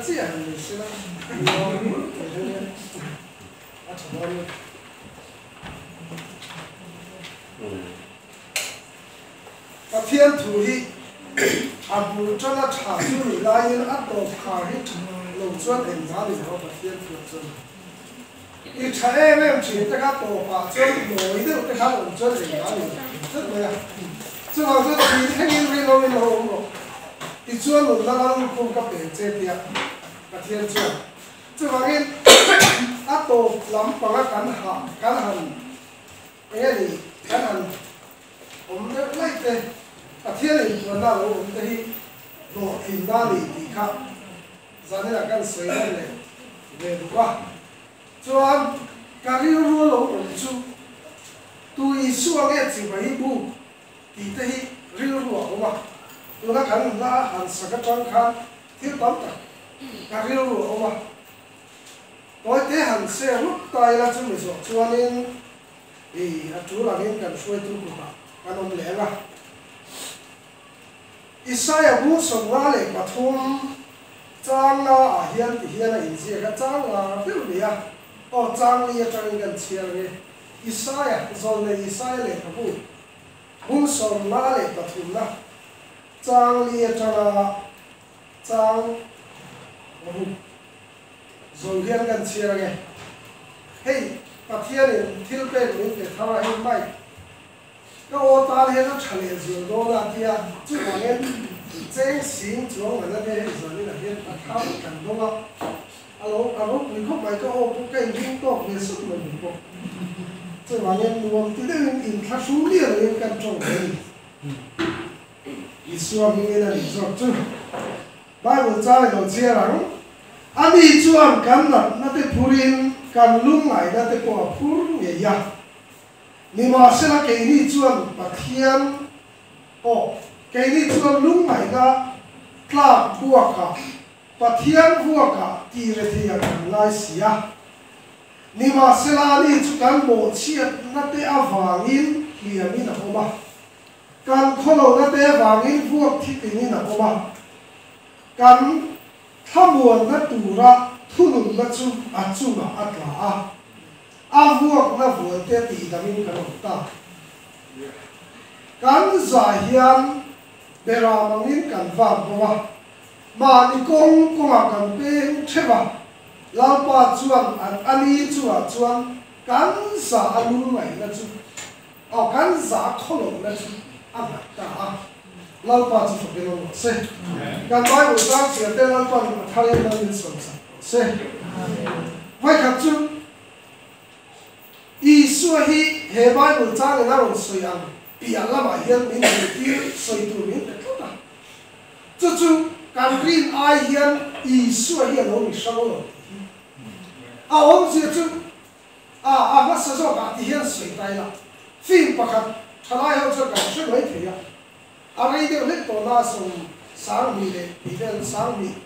chiah han ni sela nuam mai dawn e, a tha dawn e. Pathian thu hi a bul tana tha chu ni laiin a tawp khar hi tha lo chuan engmah ni lo a Pathian thuah chuan i tha em em thin te kha tawpah chuan nawi deuh te khan awm chuan engmah ni lo tlat mai a. Chuvang chuan thli thlengin rinawmin lo awm rawh tichuan nunna lal lukhum ka pek che tia Pathian chuan chuvangin a tawp lampanga kan hah kan han Enge ni kan han awm deuh laih te, Pathian inpuanna lo awm te hi hlawhtlinna a ni tih kha zaninah kan sawi nawn leh ve duh a. Chuan ka rilru lo awm chu tu Isua nge chibai hi buk tih te hi rilru a awm a, tuna kan hla han sak atang khan thil tam tak ka rilru a awm a. Tawite han share rup ta ila chu mi zawh chuanin i a tul angin kan hruaitu kutah kan awm leh ang a. Isaia bu 53 chang nga ah hian ti hian a inziak a, chang nga deuh ni a, aw chang li atangin kan chhiar ang e. Isaia, zawlnei Isaia lehkhabu bung 53 na chang li atanga chang ruk Zawi hian kan chhiar ange. Hei Pathianin thil pek min pe thar a hei mic ka aw tan hian a tha leh zual dawn a tia chuvangin cheng sing chuang man ania hei zanin ah hian a thar kan dawng a a lo a ropui khawp mai ka aw pawh ka inring tawk ve sut mai mai bawk chuvangin nuam ti deuhin inthlahrung lian angin kan tawng mai a ni. Isua hmingin a nih zawk chu. Bible chai lo chhiar ang. Ani chuan kan natna te phurin kan lungngaihna te pawh a phur ngei a. Nimahsela keini chuan Pathian aw, keini chuan lungngaihna tlak buakah, Pathian vuakah tih retheiah kan ngai si a. Nimahsela ani chu kan mawhchhiatna te avangin hliamin a awm a. Kan khawlohna te avangin vuak thitlingin a awm a, kan thlamuanna tura thununna chu a chungah a tla a, a vuakna vualte tihdangin kan awm ta. Kan zah hian beram angin kan vak bo a, mahni kawng kawngah kan peng theuh a, Lalpa chuan a ni chungah chuan kan zah a lungngaihna chu Aw kan za khawlohna chu a nghat ta a, Lalpa chu fak in awm rawh se. Kan Bible chang chhiar te Lalpa'n a thar in a min sawn sak rawh se. Vawikhat chu Isua hi he Bible chang in a rawn sawi ang piah lamah hian min zirtir sawi tur min pe tlat a. Chu chu kan rin ai hian Isua hi a lo ni hrang lo tih hi a awmzia chu A, a hmasa zawkah ti hian sawi ta ila, film pakhat thalai ho chuan kan hre mai thei a, a rei deuh hlek tawh na sawm sanghnih leh tih vel sanghnih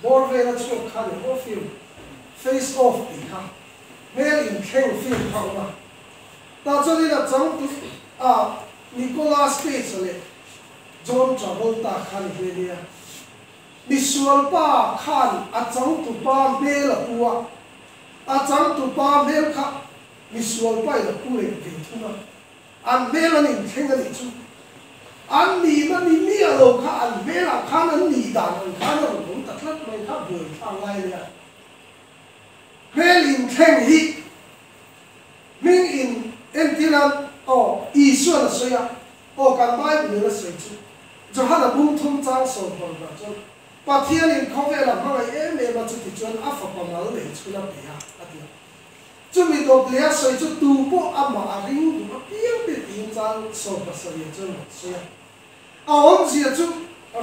bawr vela chhuak kha ni aw film face off tih kha hmel inthleng film kha awm a, tah chuan in a changtu a Nicolas Cage leh John Travolta kha ni nghe nia, misualpa khan a changtupa hmel a pu a. A changtupa hmel kha misual pain a pu leh ve thung a, an hmel an inthleng a nih chu. An nihna ni miah lo kha an hmelah khan an nih dan ang khan a rawn awm ta tlat mai kha buaithlak lai a nia. Hmel inthleng hi hming in entir an aw Isuan a sawi a, aw kan Bible in a sawi chu Johana bung thum chang 16 chuan Pathianin khawvel a hmangaih em em a, chuti chuan a fapa mal nei chhun a pe a, a ti a. Chumi dawp leh a sawi chu tu pawh amah a ring duh apiang te tiin chang 17 chuan rawn sawi a. A awmzia chu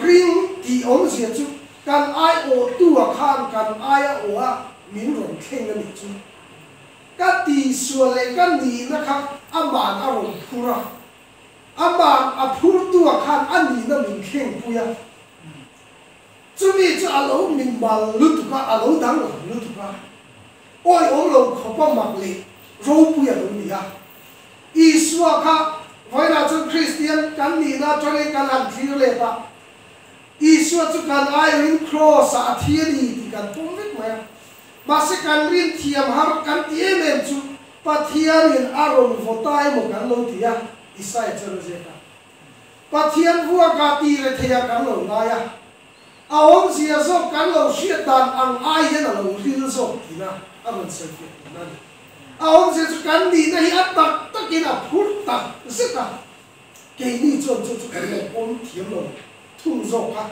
ring tih awmzia chu kan aiawhtu a khan kan aia aw a min rawn thleng a nih chu. Ka tihsual leh ka nihna kha ama'n a rawn phur a, ama'n a phurtu a khan a nihna min thlengpui a. Chumi chu a lo min mal lutuk a, a lo danglam lutuk a, awihawm lo khawpa mak leh ropui a lo ni a. Isua kha vawiinah chuan Kristian kan nihna atangin kan han thlir let a. Isua chu kan aiawhin Kraws-ah a thi a ni tih kan pawm vek mai a. Mahse kan rin thiam har kan ti em em chu Pathianin a rawn vaw ta emaw kan lo ti a, Isaia chuan a ziak a. Pathian vuaka ti retheiah kan lo ngai a, a awmzia zawk kan lo hriat dan ang ai hian a lo ril zawk tina a rawn sawi fiah tihna a ni. A awmzia chu kan nihna hi a tak takin a phur tak zet a, keini chuan chu chu kan lo pawm thiam lo thung zawk a.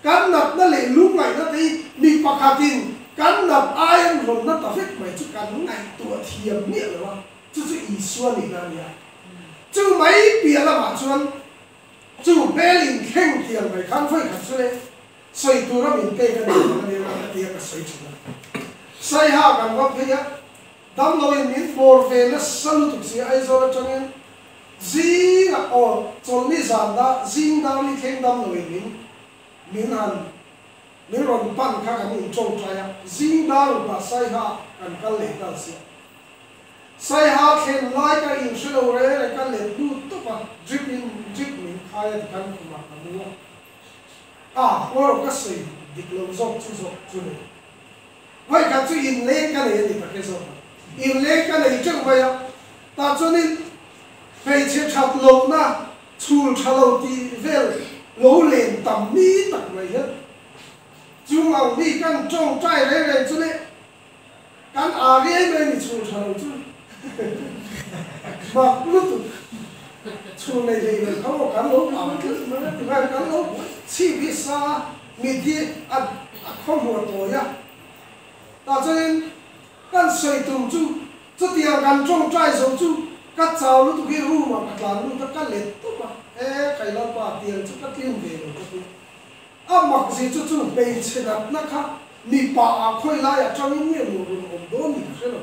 Kan natna leh lungngaihna te hi mi pakhatin kan nat aiin rawn na ta vek mai chu kan ngaihtuah thiam miah lo a, chu chu Isua nihna a ni a. Chu mai piah lamah chuan chu hmel inthleng tiang mai khan vawi khat chu le sawi tura min pek a ni ang a nia ka tia ka sawi thin a. Saiha kan va phei a, damloin min bawr ve nasa lutuk si Aizawl atangin zingah aw chawlhni zan da zing darli thleng damloin min min han min rawn pan kha kan intawngtai a, zing dar rukah Saiha kan kal leh nghal sia. Saiha thlen lai ka inhre lo reng reng ka let lut tawp a, drip in drip min khai a tikhan khumah ka mu a. A, ngaw ka sawi dik lo zawk chu zawk chu nei. Vawi khat chu inleng ka nei a ni tak e zawk a. Inleng ka nei teuh mai a, tah chuanin hmeichhe that lohna chhul tha lo tih vel lo len tam mi tak mai hian chung ang mi kan tawngtai reng reng chu le Kan a riai mai ni chhul tha lo chu mak lutuk chhul nei hlei lo kha maw kan lo ang tlat mai a tungai kan lo chhip hi sa mit hi a a khawhmuh tawi a tah chuanin kan sawi tum chu chutiang kan tawngtai zo chu ka chau lutuk hi room ah ka tlan lut a ka let tawp a e Kailalpa tiang chu ka tlin ve lo ka ti. A mak zi chu chu hmeichhe natna kha mipa ah khawi lai atangin nge maw rawn awm dawn ni ka hre lo.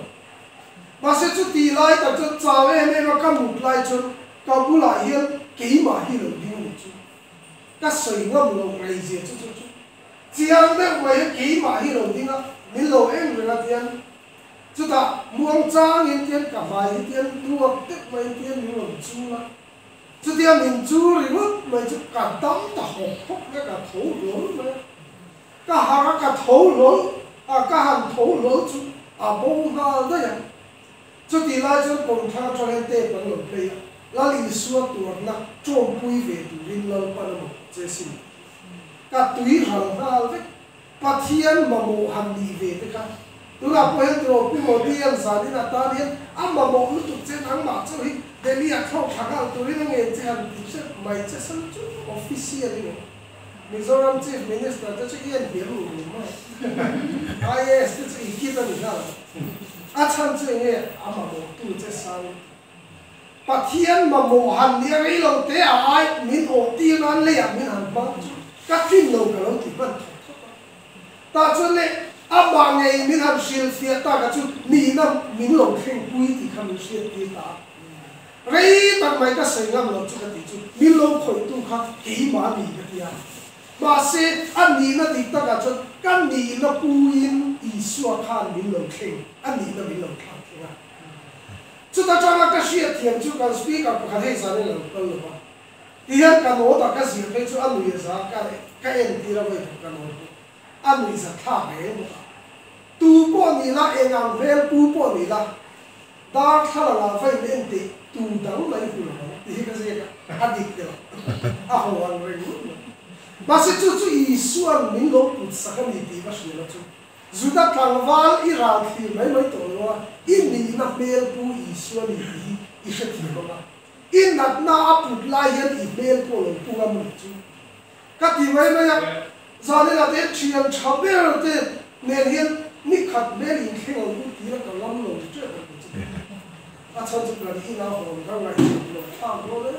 Mahse chu ti lai tak chuan chau em em a ka mut lai chuan ka bulah hian keimah hi lo ding ni chu ka sawi ngam loh rei zia chu chu chu chiang deuh mai hian keimah hi lo ding a min lo en reng a tian chutah muang changin tian ka hmai hi tian duak deuh mai tian min rawn chul a. Chutia min chu ringawt mai chu ka dam ta hawk hawk mai a, ka tho hlawl mai a. Ka harh a, ka tho hlawl a, ka han tho hlawl chu a bo nghal daih a. Chutih lai chuan kawmthlang atang hian tape an lo play a, Lal Isua tuarna tawmpui ve turin Lalpan a mamawh che sin. Ka tui ral nghal vek. Pathian mamawh han nih ve te kha tunah pawh hian tiraw Pu Modi hian zanin atan hian a mamawh lutuk che nangmah chauh hi Delhi ah thlawk thla nghal turin a ngen che han ti hrep mai che san chu official i ngei Mizoram Chief Minister te chu i en hniam ru ru mai IAS te chu i kit a ni nghal a chhan chu enge a mamawh tu che san Pathian mamawh han nia rei lo te a ai min awh tir nan leiah min han hmang chu ka tlin lo ka lo ti hman thawk thawk a. Tah chuan le amah ngei min han hrilh fiah tak a chu nihna min lo thleng pui tih kha min hriat tir ta a. Rei tak mai ka sawi ngam lo chu ka tih chu min lo khawih tu kha keimah a ni ka ti a. Mahse a nihna dik takah chuan ka nihna puiin Isua khan min lo thleng a nihna min lo thlak thleng a. Chuta tanga ka hriat thiam chu kan speaker pakhat hei zan in a lo kal lo va, ti hian ka note ah ka zir phei chu a nuih za ka ka entir a vawi khat ka note pawh a nuih za thlak reng bawk a. Tu pawh ni la, eng ang hmel pu pawh ni la, darthlalang ah va in en teh tu dang mai hmu lo ang ti hi ka ziak a, a dik teh lo, a ho ang reng ngawt mai. Mahse chu chu Isua'n min lo put sak a ni tih va hria la chu. Juda tlangval i ral thlir mai mai tawh lo a, i nihna hmel pu Isua ni tih hi i hrethiam ang a. I natna a put lai hian i hmel pawh lo pu ngam ni chu. Ka ti mai mai a, Zanina te thian tha ber te nen hian ni khat hmel inthleng ang u tih la ka ngam lo ti teuh ang chu. A chhan chu kan ina hawn ka ngaihtuah lo thlak dawn e,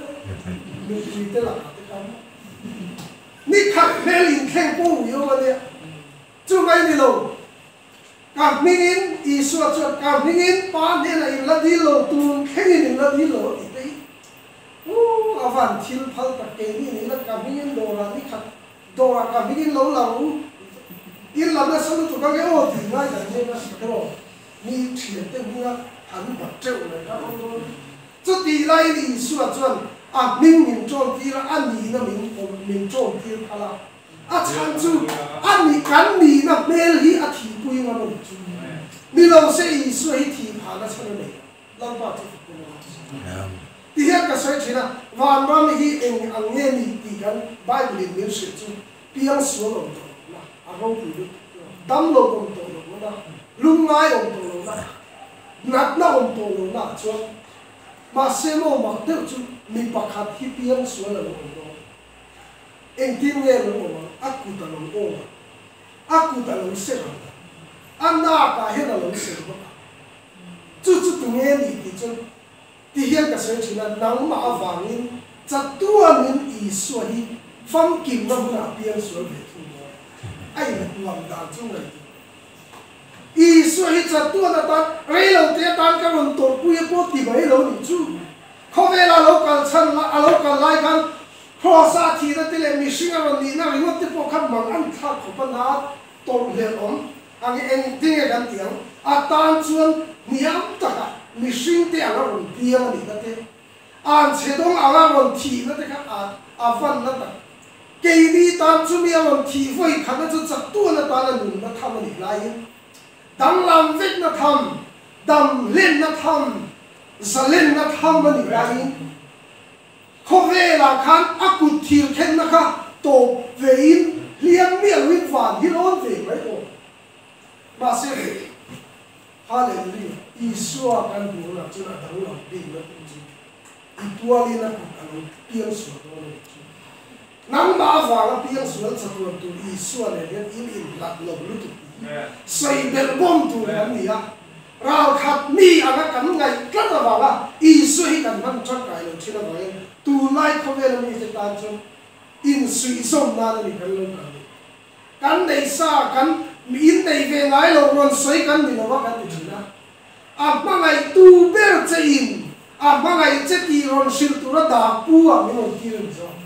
mipui te lakah te khan ni khat hmel inthleng pawh ui awm a nia. Chu mai ni lo, ka hmingin, Isua chuan, ka hmingin Pa hnenah in la dil lo, tun thlengin in la dil lo a tih te hi, uh, a van thil phal tak keini ni la, ka hmingin dawrah ni khat, dawrah ka hmingin lo lang u, in la nasa lutuk ange aw tih ngai dan hian a hre lo, mi thiante hminga an bat teuh mai kha awm dawn. Chutih laiin Isua chuan a hming min ṭawntir a, a nihna min awm, min ṭawntir phal a. A chhan chu a nih kan nihna hmel hi a thihpui ngam a nih chu. Ni lo se Isua hi thih phahna chhan a nei lo. Lalpa chu fak in a awm. Ti hian ka sawi thin a, vanram hi eng ang nge ni tih kan Bible in min hrilh chu piang sual awm tawh lohna, a ropui lutuk dam lo awm tawh lohna, lungngai awm tawh lohna, natna awm tawh lohna ah chuan mahse maw mak deuh chu mi pakhat hi piang sual a lo awm dawn. Engtin nge a lo awm ang? A kut a lo awm ang, a kut a lo ser ang, a nak ah hian a lo ser bawk ang. Chu chu tunge ni tih chuan ti hian ka sawi thin a, nangmah avangin chatuanin Isua hi famkimna hunah piang sual ve thung dawn. A inhuam dan chu ngaihtuah lo. Isua hi chatuan atan rei lo te atan ka rawn tawrhpui a pawh ti mai lo nih chu. Khawvela a lo kal chhan la, a lo kal lai khan Kraws-a a thihna te leh mihring a rawn nihna ringawt te pawh khan mang an thlak khawp a na tawrhhlelh awm. Ang engtin nge kan tih ang? A tan chuan hniam takah mihring te anga rawn piang a nihna te, an chhe dawng anga rawn thihna te kha a a vanna tak. Keini tan chumi a rawn thih vawi khatna chu chatuan atana nunna tham a nih laiin danglam vekna tham, dam hlenna tham, zalenna tham a nih laiin Khawvelah khan a kut thir khenna kha tawp vein hliam miah loin van hi lawn ve mai aw. Mahse, Hallelujah, Isua kan hmuhna chuan a danglam bikna tur chu i tualin a kut a lo piang sual dawn a nih chu. Nangmah avanga piang sual chatuan tur Isua nen hian in inhlat lo lutuk tih hi sawi belh bawm tur kan ni a. Ralkhat mi anga kan ngaih tlat avanga Isua hi kan hman tangkai lo thin avangin tunlai khawvela mite tan chuan insuihzawm nan a ni kan lo kal ni. Kan nei sa kan in nei ve ngai lo rawn sawi kan ni lo a kan ti thin a. A hmangaihtu ber che in a hmangaih che tih rawn hrilh tura dak pu ah min rawn tir a ni zawk.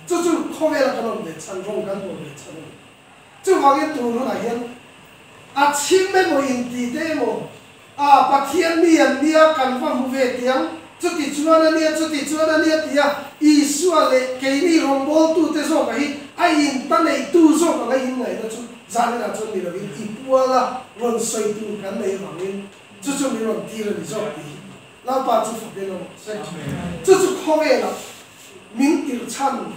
Chu chu khawvela kan awm ve chhan, rawng kan bawl ve chhan a ni. Chuvangin tun hunah hian a chhim emaw inti te emaw, a Pathian mi an nia kan va hmu ve tiang, chuti chuan a nia, chuti chuan a nia tia Isua leh keini rawngbawltute zawkah hi a in ta neihtu zawk anga inngaihna chu zaninah chuan ni lovin i puala rawn sawi tur kan nei avangin chu chu min rawn tir a ni zawk tih hi Lalpa chu fakin a awm se. Chu chu khawvelah min tirh chhan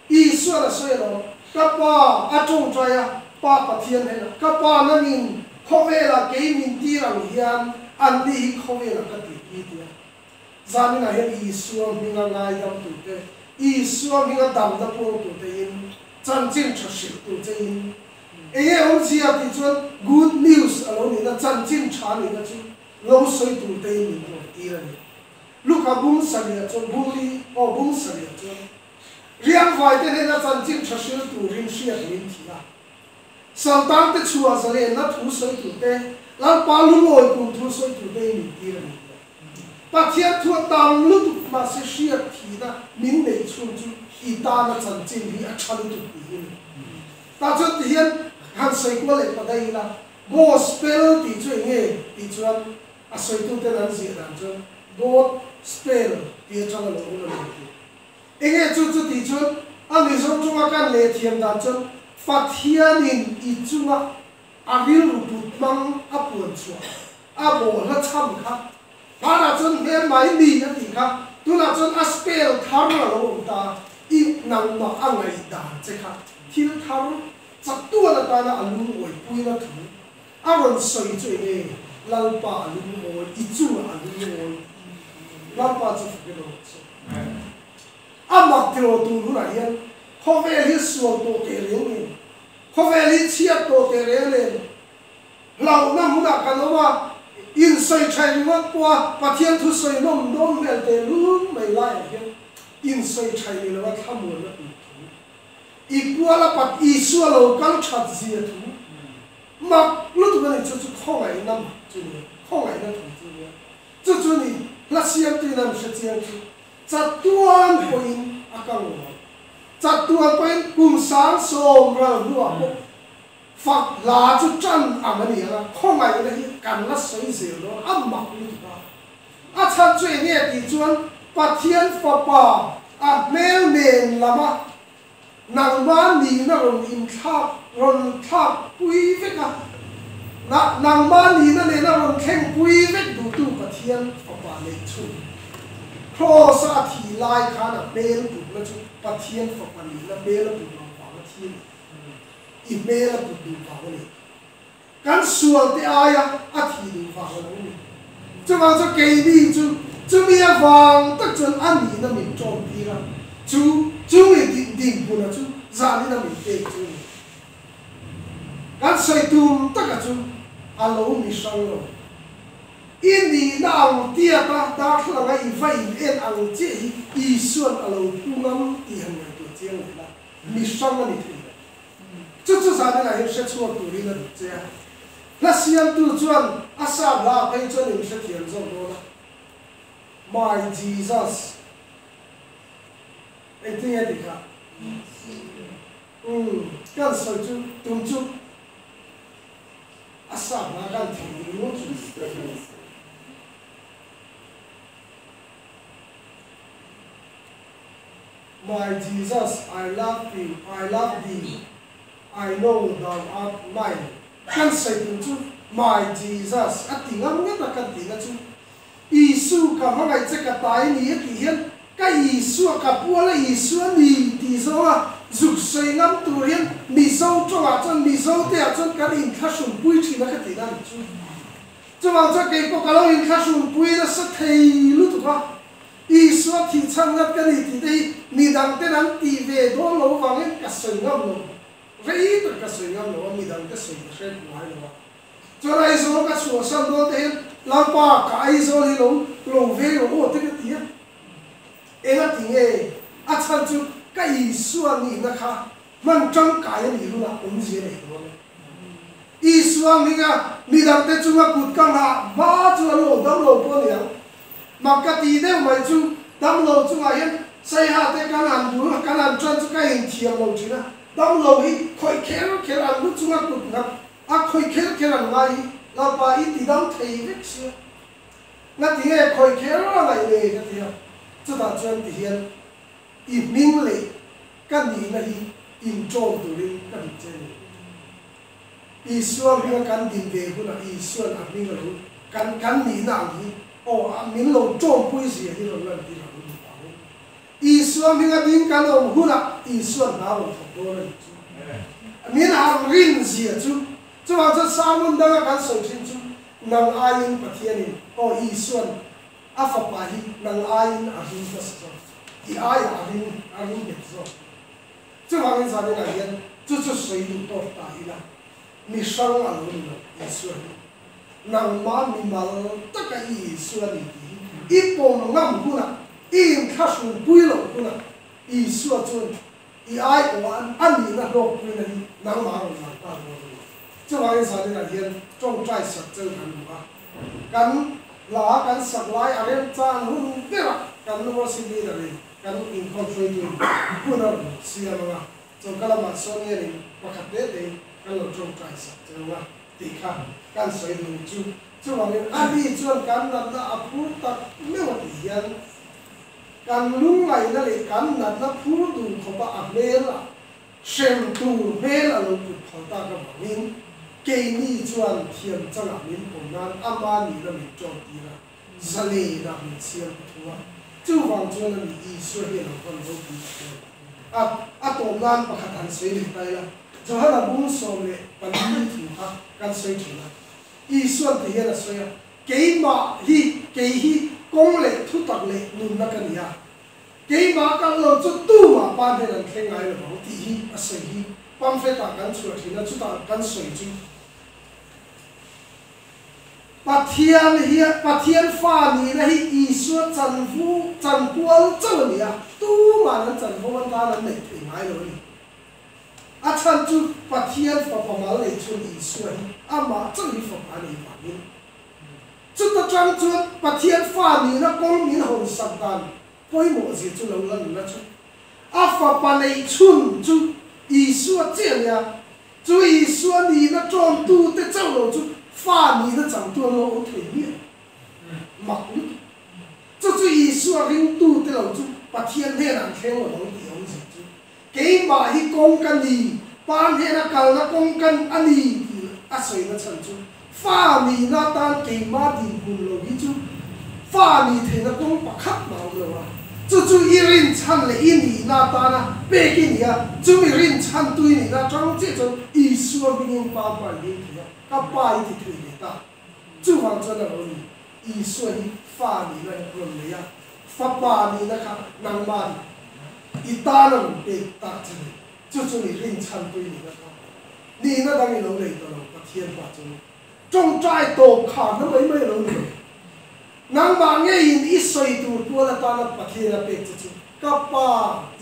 Isuan a sawi alawm, Ka Pa, a tawngtai a, Pa Pathian hnenah, Ka Pa nangin khawvelah kei min tir ang hian anni hi khawvelah ka tir pi tia. Zaninah hian Isua hminga ngaidam turte, Isua hminga damna puang turte in, chanchin tha hrilh tur che in, enge awmzia tih chuan good news a lo nihna, chanchin tha nihna chu lo sawi turte in min rawn tir a ni. Luka bung sarih chuan, bung li, aw bung sarih chuan, Riangvaite hnena chanchin tha hril turin hriat min thi a. Saltangte chhuah zalenna thu sawi turte, Lalpa lungawi kum thu sawi turte hi min tir a ni tia. Pathian thu a tam lutuk mahse hriat thihna min neih chhung chu i tana chanchin hi a tha lutuk tih hi a ni. Tah chuan ti hian han sawi kual leh ta daih ila, Gospel tih chu eng nge tih chuan a sawituten an ziah dan chuan God spell tih atang a lo awm a ni tih. Enge chu chu tih chuan a Mizo chunga kan leh thiam dan chuan Pathianin i chunga a rilru put hmang a puan chhuah a bawhhla chham kha hmanah chuan hmel mai mi a tih kha tunah chuan a spell thar a lo awm ta i nangmah a ngaihdan che kha thil thar chatuan atana a lungawipuina thu A rawn sawi chu enge? Lalpa a lungawi, i chungah a lungawi. Lalpa chu fak in a rawn sawi. A mak tiraw tun hunah hian khawvel hi sual tawh teh reng nen, khawvel hi chhiat tawh teh reng nen, hlauhna hmunah kan awm a, insawi thaih ringawt pawha Pathian thu sawi nawm dawn hmel teh lul mai laiah hian insawi thaih ni lova thlamuanna tur thu, i puala Pat Isua lo kal that zia thu, Mak lutuk a ni, chu chu khawngaihna mak chu nia, khawngaihna thu chu nia. Chu chu ni, hla siamtuin an hre chiang chu chatuan pawhin a kal lo ang. Chatuan pawhin kum 70,000 ral hnuah pawh fak hla chu tan ang a ni ang a, khawngaihna hi kan la sawi zel dawn, a mak lutuk a. A chhan chu eng nge tih chuan Pathian Fapa a hmel nen lama. Nangmah nihna rawn inthlak rawn thlak pui vek a, na nangmah nihna nena rawn thleng pui vek duhtu Pathian Fapa neih chhun. Kraws-a a thih lai khan a hmel putna chu Pathian Fapa nihna hmel a put loh vang a thi a ni. I hmel a put duh vang a ni. Kan sualte aia a thih duh vang a lo ni. Chuvang chuan keini chu chumi avang tak chuan a nihna min ṭawm tir a, chu chumi dinhmuna chu zanina min pek chu a ni. Kan sawi tum taka chu a lo mi hrang lo. I nihna ang tiata darthlalanga i va in en ang chiah hi Isua'n a lo pu ngam tih han ngaihtuah chiang leh la, mi hrang a ni thei lo. Chu chu zan inah hian hre chhuak turin a duh che a. Hla siamtu chuan a sa hla ah phei chuan in hrethiam zawk dawn a. My Jesus. Engtin nge tih kha? Umm, kan sawi chu tum chu a sa hla kan thei ringawt chu. My Jesus, I love you, I love thee, I know thou art mine. Kan sawi tur chu My Jesus a ti ngam ngat a kan tihna chu Isu ka hmangaih che ka tai ni a tih hian ka Isua ka puala Isua ni tih zawnga zuk sawi ngam tur hian Mizo tawngah chuan Mizo te ah chuan kan inthlahrun pui thin a ka tihna a nih chu. Chuvang chuan kei pawh ka lo inthlahrun pui nasa thei lutuk a. Isua thih chhan ngat ka ni tih te hi mi dang ten an tih ve dawn lo avangin ka sawi ngam lo. Rei tak ka sawi ngam lo a, mi dang te sawi ka hre ngai lo a. Chuan Aizawl ka chhuahsan dawn te hian Lalpa ka Aizawl hi lo lo veng rawh aw te ka ti a. Eng a ti nge? A chhan chu ka Isua nihna kha hman tangkai a nih hunah awmzia nei dawn e. Isua hminga mi dangte chunga kut ka nghah hma chu an lo dam lo pawh a ni ang. Mak ka ti deuh mai chu damlo chungah hian Saiha te kan han bul kan han tan chu ka inthiam lo thin a, damlo hi khawih kher kher an lu chunga kut nghat a khawih kher kher an ngai hi Lalpa i ti dam thei vek sia. Ngati nge khawih kher a ngaih le ka ti a, chutah chuan ti hian i hming leh ka nihna hi inṭawm turin ka duh che a ni. Isua hminga kan din ve hunah Isua'n a hming a lo kan kan nihna ang hi aw a min lo ṭawmpui zia hi rawn lantir ang duh ang. Isua hminga ding kan awm hunah Isua'n hna rawn thawk dawn a nih chu. Min han rin zia chu chuvang chuan sermon danga kan sawi ṭhin chu nang aiin Pathianin aw Isua'n a fapa hi nang aiin a ring hmasa zawk i aiah a ring a ring nghet zawk. Chuvangin zaninah hian chu chu sawi duh tawk ta ila, mi hrang a lo ni lo Isua hi. Nangmah mi mal taka i Isua ni tih hi i pawm ngam hunah, i inthlahrun pui loh hunah Isua chuan i aiawh a nihna hlawkpuina hi nangmah a rawn lang ta dawn a ni. Chuvangin zaninah hian tawngtai sak cheu kan duh a, kan hla kan sak lai a remchang hun berah kan worship leader in Kan inkhawm hruaitu in hun a rawn siam ang a, chawlhka lamah sawn hianin pakhat te te kan lo tawngtai sak che ang a tih kha kan sawi duh ni chu. Chuvangin a ni chuan kan natna a phur tak meuh a tih hian kan lungngaihna leh kan natna phur duh khawpa a hmel a hrem tur hmel a lo put phal tak avangin keini chuan thiam changah min pawm nan ama nihna min tawngtir a. Zalena min siam ka thu a, chuvang chuan a ni Isua hi a lo hman ropui tak em? A, a tawp nan pakhat han sawi leh ta ila, Johana bung 14 thu kha kan sawi thin a. Isua'n ti hian a sawi a, Keimah hi, kei hi kawng leh thutak leh nunna ka ni a, keimah kal lo chu tumah pa hnen an thleng ngai lo vang tih hi a sawi hi pamphlet ah kan chhuah thin a, chutah kan sawi chu. Pathian hi Pathian fa nihna hi Isua chanvu chankual chauh a ni a, tuma'n an chanvo atan an neih thei ngai lo a ni. A chhan chu Pathian fapa mal nei chuan Isua hi amah chauh hi fapa a nei vangin. Chuta tang chuan Pathian fa nihna kawng min hawnsak dan pawimawh zia chu lo la nuna chu a fapa neih chhun chu Isua chiah a nia. Chu Isua nihna ṭawntute chauh lo chu fa nihna changtu an lo awm thei miah mak lutuk. Chu chu Isua ringtute lo chu Pathian hnenah an thleng lo ang tih a awmzia chu. Keimah hi kawng ka ni, Pa hnena kalna kawng ka a ni tih a sawi na chhan chu fa nihna atan keimah dinhmun lo hi chu fa nih theihna kawng pakhat mah a awm lo a. Chu chu i rinchhan leh i nihna atana pek i ni a, chumi rinchhantu i nihna atang chiah chuan Isua hmingin Pa hma i ding thei a, ka Pa i ti thei ve ta. Chuvang chuan a lo ni, Isua hi fa nihna hi rawn nei a, fapa nihna kha nangmah i tan a rawn pek tak che ni. Chu chu ni rinchhanpui nihna kha nihna dang i lo nei ta lo, Pathian pa chu tawngtai tawp kharna mai mai a lo ni lo. Nangmah ngeiin i sawi tur pual atana Pathian a pek che chu ka Pa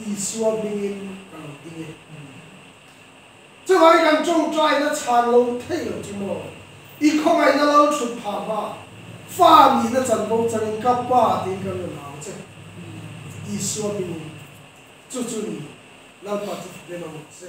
Isua hmingin ka lo ding e. Chuvangin kan tawngtaina chhan lo thei lo chu maw? I khawngaihna lo thut phah hma, fa nihna chanvo changin ka Pa tiin kan rawn au che. Isua hmingin chu chu ni Lalpa chu thuthleng a awm se.